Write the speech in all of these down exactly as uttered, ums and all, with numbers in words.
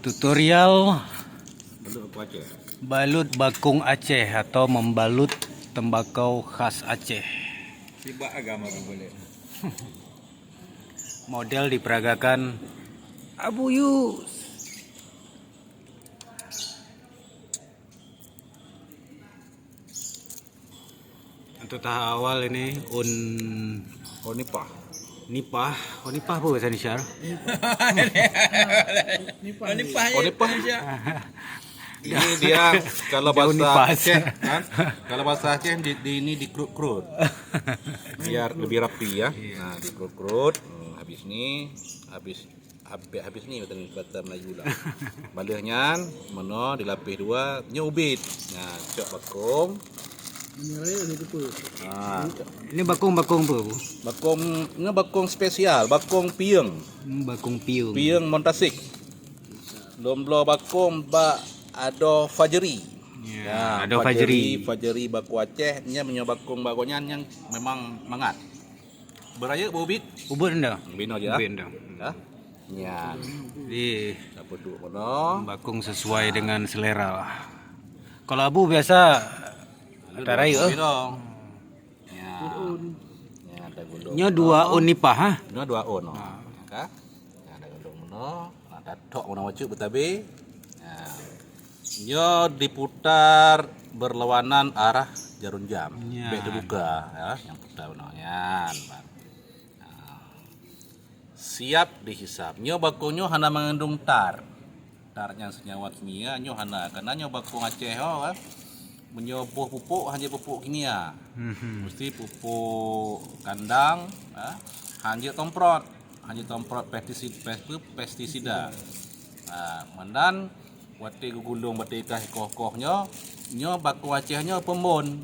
Tutorial balut bakong Aceh atau membalut tembakau khas Aceh. Sibak agama boleh. Model diperagakan Abu Yus. Untuk tahap awal ini un Oh, nipah. Nipah. Oh, nipah apa bahasa Indonesia? Nipah. Oh, nipah. Ini dia kalau bahasa Aceh, kan? Kalau bahasa Aceh di, di ini dikerut-kerut. Biar lebih rapi ya. Nah, dikerut-kerut. Hmm, habis ni, habis habis, habis ni kata, kata Melayu lah. Baleh nyan, meunoe dilapeh dua, nyoe ubit. Nah, cok bakong. Ini bakong-bakong apa, Bu? Bakong, nyoe bakong spesial, bakong pieng. Hmm, bakong pieng. Pieng Montasik. Lom bloe bakong bak Ado Fajri. Ya, Ado Fajri. Fajri bakong Aceh, nyan meunyoe bakong bak gobnyan nyang memang mangat. Beuraya beu ubit? Ubit dah. Bina je. Ubit dah. Ya. Nyan. Di apa tu mana? Bakong sesuai dengan selera lah. Kalau Abu biasa tarai eh. Bina. Ya. Ya, ada gulung. Nyo dua on nipah ha. Nyo dua on. Ha. Ya kan? Ya, ada gulung mana? Nah, datok mana wajib betabe. Ya. Nyo diputar berlawanan arah jarum jam. Nyan. Bek terbuka ya, yang putar mana. Nyan. Siap dihisab. Nyoe bakong nyoe hana mengandung tar. Tar nyang senyawa kimia nyoe hana. Karena nyoe bakong Aceh ho kan. Meunyoe boh pupuk hanya pupuk kimia. Mesti pupuk kandang, ha, hanya tomprot. Hanya tomprot pestisid, pes-, pestisida. Ha, mandan Watèe geugulong, watèe ka koh-koh nyoe, nyoe bakong Aceh nyoe peumbon.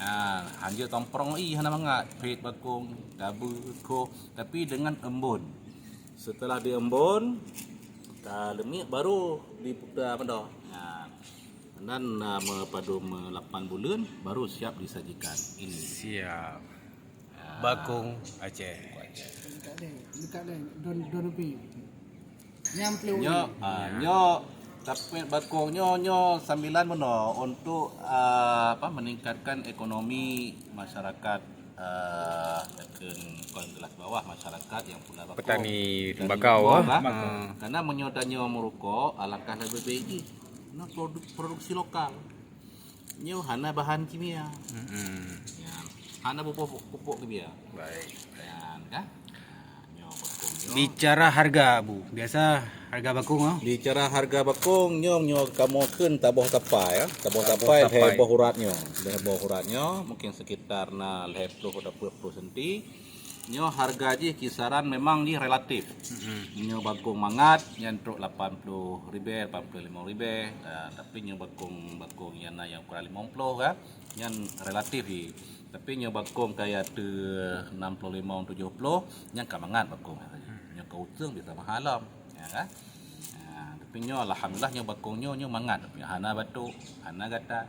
Ha, hanjeuet tomprong ie hana mangat, phét bakong, tabeue, koh, tapi deungon eumbon. Setelah dieumbon, ka leumiek baru diputa meudoh. Ha, nan na meupadum lapan buleuen baru siap disajikan. Ini. Siap. Bakong Aceh. Dekat deh, dekat deh, don, don api. Nyam peluh. Nyoe, ah, nyoe tapi bakong nyoe, nyoe sambilan meunoe untuk, ah, apa, meningkatkan ekonomi masyarakat, ah, kon kelas bawah, masyarakat yang pula bakong. Petani tembakau, ah. Karena meunyoe tanyoe meurukok, alangkah leubeh baik jih. Nah, produk-, produksi lokal. Nyoe hana bahan kimia. Mm-mm. Ya. Hana pupuk, pupuk kimia. Baik. Ya, kan? Nyoe bakong nyoe. Bicara harga, Bu. Biasa harga bakong, oh? Bicara harga bakong, nyoe, nyoe kamoe kheun taboh tapai, ya. Taboh tapai, lhèe boh urat nyoe. Lhèe boh urat nyoe, mungkin sekitar na lhèe ploh atau dua ploh senti. Nyoe harga jih kisaran memang jih relatif. Mm-mm. Nyoe bakong mangat nyan trok lapan ploh ribèe, lapan ploh limong ribèe. Ah, tapi nyoe bakong, bakong nyang na nyang ukuran limong ploh kan, nyan relatif jih. Tapi nyoe bakong kaya teu enam puluh lima, tujuh puluh, nyan ka mangat bakong. Nyoe ka useueng biasa mahal lom, ya kan? Ah, tapi nyoe alhamdulillah nyoe bakong nyoe, nyoe mangat, hana batuk, hana gatal.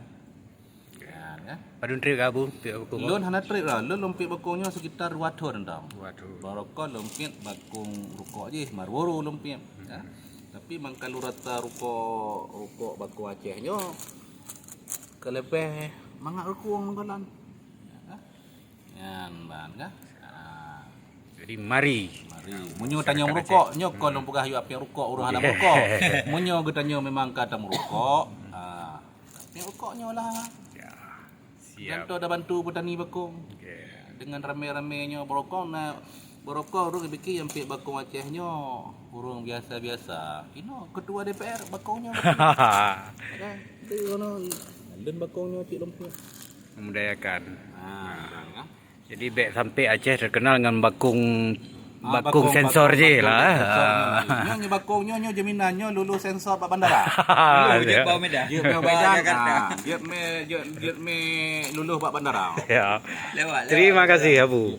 Ya, ya. Padum trép ka, Bu, piep bakong? Lôn hana trép lah. Lôn lôn piep bakong nyoe sekitar dua thon dah. Dua thon. Barokon lôn piep bakong rukok jih, marworo lôn piep. Ya. Tapi mangkalu rata rukok, rukok bakong Aceh nyoe keuleubeh mangat rukok mangkalan. Ya. Nyan ban kah? Ha. Jadi mari. Mari. Meunyoe tanyoe meurukok, nyoe kon lôn peugah yue api rukok, ureueng hana meurukok. Meunyoe geutanyoe memang ka tameurukok, ha. Api rukok nyoe lah. Ya. Siap. Dan tu ada bantu petani bakong. Okey. Dengan ramai-ramai nyoe beurukok na beurukok ureueng pikir nyang piep bakong Aceh nyoe ureueng biasa-biasa. Inoe ketua D P R bakong nyoe. Ada. Itu ono. Lôn bakong nyoe cit lôn piep. Memudayakan. Ha, ha. Jadi bèk sampai Aceh terkenal ngon bakong, ah, bakong sensor jih lah. Nyoe, nyoe bakong nyoe, nyoe jaminan nyoe lulus sensor bak bandara. Jeuet bak Medan. Jeuet mè, jeuet mè lulus bak bandara. Ya. Terima kasih, Abu.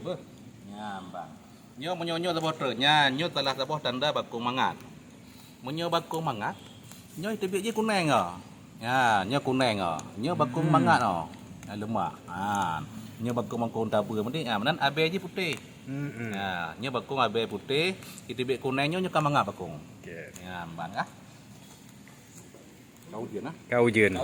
Ya, bang. Nyoe meunyoe nyoe saboh treuk. Nyan, nyoe salah saboh tanda bakong mangat. Meunyoe bakong mangat, nyoe teubiet jih kuneng oh. Ya, nyoe kuneng oh. Nyoe bakong mangat oh. Ya, lemak. Ha. Nyoe bakong-bakong tabeue meunan, ha, meunan abèe jih putéh. Hmm. Ya, nyoe bakong abèe putéh, teubiet kuneng nyoe, nyoe ka mangat bakong. Okey. Ya, ban kah? Ka ujeuen.